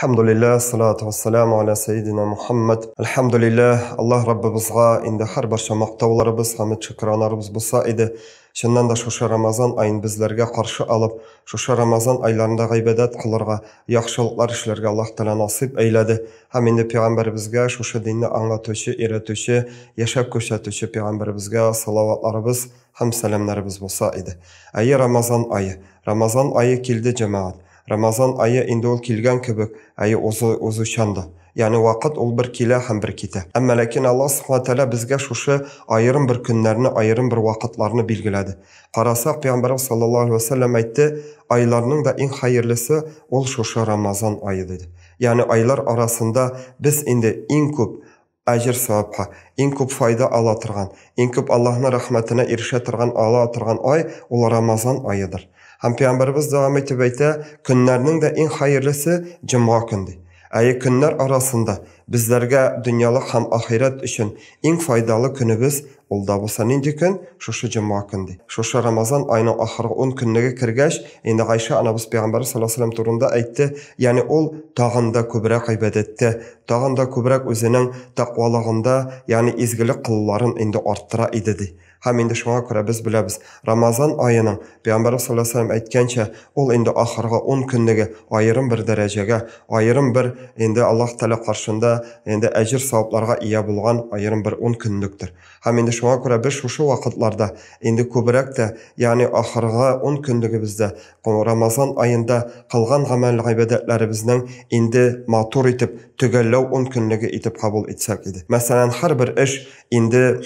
Әлхәмдүлилләһ, салату вәссәламу аля сәйидина Мухаммад. Әлхәмдүлилләһ, Аллаһ Раббыбызга инде һәрбарча мактауларыбыз, хәмд шөкранарыбыз булса иде. Чыннан да шушы Рамазан аен безләргә каршы алып, шушы Рамазан айларында гыйбадәт кылырга, яхшылыклар эшләргә Аллаһ Тәгалә насыйп әйләде. Һәм инде пәйгамбәребезгә, шушы динне аңлатучы, өйрәтүче, яшәп күрсәтүче пәйгамбәребезгә салаватларыбыз һәм сәламнәребез булса иде. Әйе, Рамазан ае. Рамазан ае килде, җәмәгать. Рамазан ае инде ул килгән кебек, әйе, узу, узучан да. Ягъни вакыт ул бер килә һәм бер китә. Әмма ләкин Аллаһ Субхана Тәгалә безгә шушы аерым бер көннәрне, аерым бер вакытларны билгеләде. Карасак, Пәйгамбәребез саллаллаһу алейһи вә сәлләм әйтте, айларның да иң хәерлесе ул шушы Рамазан ае, диде. Ягъни айлар арасында без инде иң күп әҗер-савапка, иң күп файда ала торган, иң күп Аллаһның рәхмәтенә ирешә торган, ала торган ай, ул Рамазан аедыр. Һәм Пәйгамбәребез дәвам итеп әйтә, көннәрнең дә иң хәерлесе җомга көн, ди. Әйе, көннәр арасында безләргә дөньялык һәм ахирәт өчен иң файдалы көнебез Ул да булса нинди көн? Шушы җомга көн, ди. Шушы Рамазан аеның ахыргы ун көнлеге кергәч, инде Гайшә анабыз пәйгамбәребез саллаллаһу алейһи ва сәлләм турында әйтте, ягъни ул тагын да күбрәк гыйбадәттә, тагын да күбрәк үзенең тәкъвалыгында, ягъни изгелек кылуларын инде арттыра иде, ди. Һәм инде шуңа күрә без беләбез, Рамазан аеның, пәйгамбәребез саллаллаһу алейһи ва сәлләм әйткәнчә, ул инде ахыргы ун көнлеге аерым бер дәрәҗәгә, аерым бер инде Аллаһ Тәгалә каршында инде әҗер-савапларга ия булган аерым бер ун көнлектер. Һәм инде шуңа күрә без шушы вакытларда инде күбрәк тә, ягъни ахыргы ун көнлегебездә, Рамазан аенда кылган гамәл-гыйбадәтләребезнең инде матур итеп, төгәлләү ун көнлеге итеп кабул итсәк иде. Мәсәлән, һәрбер эш инде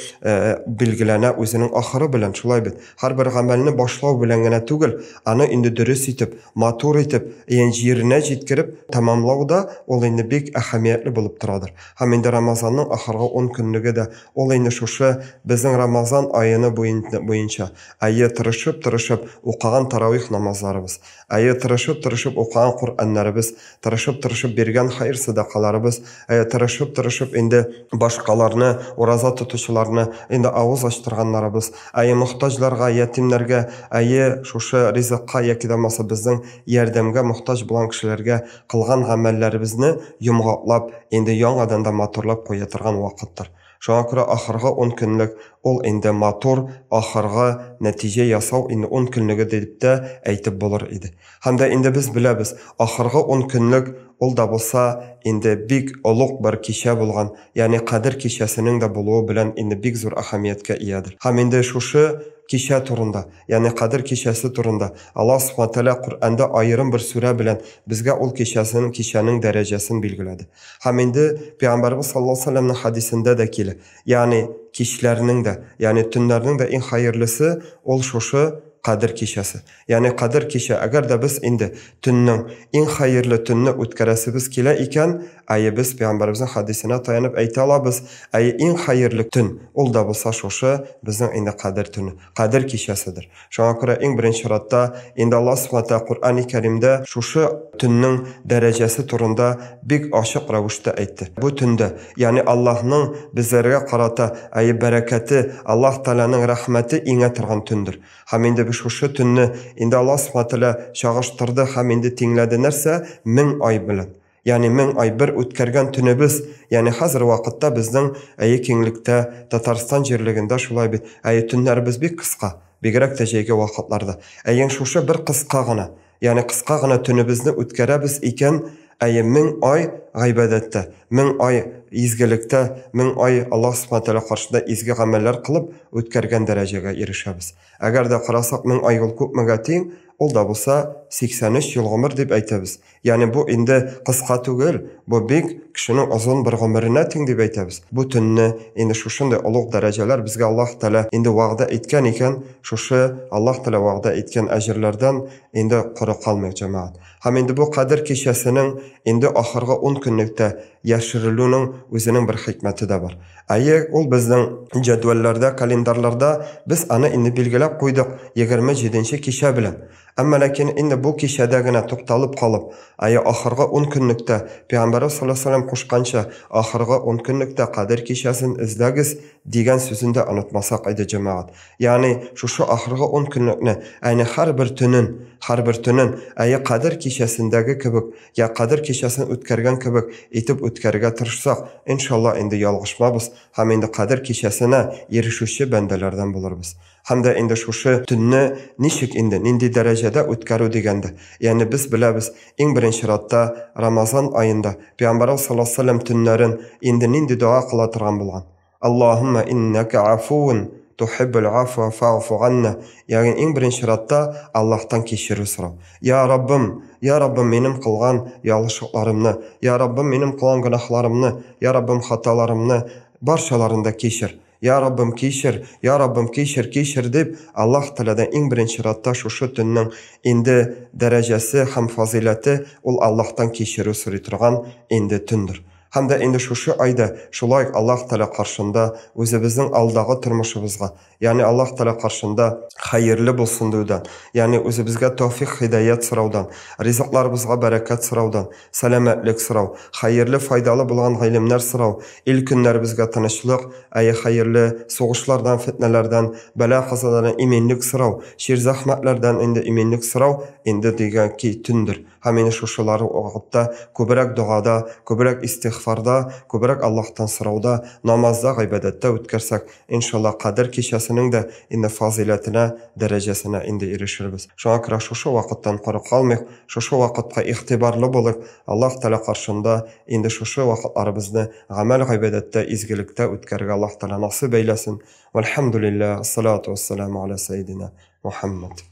билгеләнә үзенең ахыры белән, шулай бит. Һәрбер гамәлне башлау белән генә түгел, аны инде дөрес итеп, матур итеп, җиренә җиткереп тәмамлау да ул инде бик әһәмиятле булып торадыр. Һәм инде Рамазанның ахыргы ун көнлеге дә ул инде шушы безнең Рамазан аены буенча, әйе, тырышып-тырышып укыган таравих намазларыбыз, әйе, тырышып-тырышып укыган Коръәннәребез, тырышып-тырышып биргән хәер-сәдакаларыбыз, әйе, тырышып-тырышып инде башкаларны, ураза тотучыларны инде авыз ачтырганнарыбыз, әйе, мохтаҗларга, ятимнәргә, әйе, шушы ризыкка яки дә булмаса безнең ярдәмгә мохтаҗ булган кешеләргә кылган гамәлләребезне йомгаклап, инде яңадан да матурлап куя торган вакыттыр. Шуңа күрә ахыргы ун көнлек ул инде матур ахыргы нәтиҗә ясау инде ун көнлеге дип тә әйтеп булыр иде. Һәм дә инде без беләбез, ахыргы ун көнлек ул да булса инде бик олуг бер кичә булган, ягъни Кадер кичәсенең дә булуы белән инде бик зур әһәмияткә иядер. Һәм инде шушы кичә турында, ягъни Кадер кичәсе турында Аллаһ Субхана Тәгалә Коръәндә аерым бер сүрә белән безгә ул кичәсен, кичәнең дәрәҗәсен билгеләде. Һәм инде Пәйгамбәребез саллаллаһу алейһи ва сәлләмнең хәдисендә дә килә. Ягъни кичләрнең дә, ягъни төннәрнең дә иң хәерлесе ул шушы Кадер кичәсе. Ягъни Кадер кичә, әгәр дә без инде төннең иң хәерле төнне үткәрәсебез килә икән, әйе, без Пәйгамбәребезнең хәдисенә таянып әйтә алабыз, әйе, иң хәерле төн, ул да булса шушы безнең инде Кадер төне, Кадер кичәседер. Шуңа күрә иң беренче чиратта инде Аллаһ Субхана Тәгалә Коръәни Кәримдә шушы төннең дәрәҗәсе турында бик ачык рәвештә әйтте. Бу төндә, ягъни Аллаһның безләргә карата әйе бәрәкәте, Аллаһ Тәгаләнең рәхмәте иңә торган төндер. Һәм инде без шушы төнне инде Аллаһ Субхана Тәгалә чагыштырды һәм инде тиңләде нәрсә? 1000 ай белән. Ягъни 1000 ай бер үткәргән төнебез, ягъни хәзер вакытта безнең, әйе, киңлектә, Татарстан җирлегендә шулай бит, әйе, төннәребез бик кыска, бигрәк тә җәйге вакытларда. Әйең шушы бер кыска гына, ягъни кыска гына төнебезне үткәрәбез икән, әйе, 1000 ай гыйбадәттә, 1000 ай изгелектә, 1000 ай Аллаһ Субхана Тәгалә каршында изге гамәлләр кылып үткәргән дәрәҗәгә ирешәбез. Әгәр дә карасак, 1000 ай ул күпмегә тиң, ул да булса 83 ел гомер дип әйтәбез. Ягъни бу инде кыска түгел, бу бик кешенең озын бер гомеренә тиң дип әйтәбез. Бу төнне инде шушындый олуг дәрәҗәләр безгә Аллаһ Тәгалә инде вәгъдә иткән икән, шушы Аллаһ Тәгалә вәгъдә иткән әҗерләрдән инде коры калмыйк, җәмәгать. Һәм инде бу Кадер кичәсенең инде ахыргы ун көнлектә яшерелүнең үзенең бер хикмәте дә бар. Әйе, ул безнең җәдвәлләрдә, календарьларда без аны инде билгеләп куйдык 27 нче кичә белән. Әмма ләкин инде бу кичәдә генә тукталып калып, әйе, ахыргы ун көнлектә, Пәйгамбәребез саллаллаһу алейһи ва сәлләм кушканча, ахыргы ун көнлектә Кадер кичәсен эзләгез, дигән сүзен дә онытмасак иде, җәмәгать. Ягъни, шушы ахыргы ун көнлекне, әйне һәрбер төнен, һәрбер төнен, әйе, Кадер кичәсендәге кебек, я Кадер кичәсен үткәргән кебек итеп үткәрергә тырышсак, иншалла, инде ялгышмабыз һәм инде Кадер кичәсенә ирешүче бәндәләрдән булырбыз. Һәм дә инде шушы төнне ничек инде, нинди дәрәҗәдә үткәрү дигәндә, ягъни без беләбез, иң беренче чиратта Рамазан аенда Пәйгамбәребез саллаллаһу алейһи ва сәлләм төннәрен инде нинди дога кыла торган булган? Аллаһумма иннәкә афуун тухиббул афва фагфу ганна. Ягъни иң беренче чиратта Аллаһтан кичерү сорау. Я Раббым, я Раббым, минем кылган ялгышлыкларымны, я Раббым, минем кылган гөнаһларымны, я Раббым, хаталарымны барчаларын да кичер. Я Раббым, кичер, я Раббым, кичер, кичер дип, Аллаһ Тәгаләдән иң беренче чиратта шушы төннең инде дәрәҗәсе һәм фазыйләте ул Аллаһтан кичерү сорый торган инде төндер. Һәм дә инде шушы айда шулай ук Аллаһ Тәгалә каршында үзебезнең алдагы тормышыбызга, ягъни Аллаһ Тәгалә каршында хәерле булсын диюдән, ягъни үзебезгә тәүфик-һидаять сораудан, ризыкларыбызга бәрәкәт сораудан, сәламәтлек сорау, хәерле, файдалы булган гыйлемнәр сорау, ил-көннәребезгә тынычлык, әйе, хәерле, сугышлардан, фетнәләрдән, бәла-казалардан иминлек сорау, чир-зәхмәтләрдән инде иминлек сорау инде дигән ки төндер. Һәм инде шушылар вакытта күбрәк догада, күбрәк истигъфарда, күбрәк Аллаһтан сорауда, намазда, гыйбадәттә үткәрсәк, иншалла, Кадер кичәсенең дә инде фазыйләтенә, дәрәҗәсенә инде ирешербез. Шуңа күрә шушы вакыттан коры калмыйк, шушы вакытка игътибарлы булыйк, Аллаһ Тәгалә каршында инде шушы вакытларыбызны гамәл-гыйбадәттә, изгелектә үткәрергә Аллаһ Тәгалә насыйп әйләсен. Вәлхәмдүлилләһ, ассалату вәссәламу аля сәйдина Мухаммад.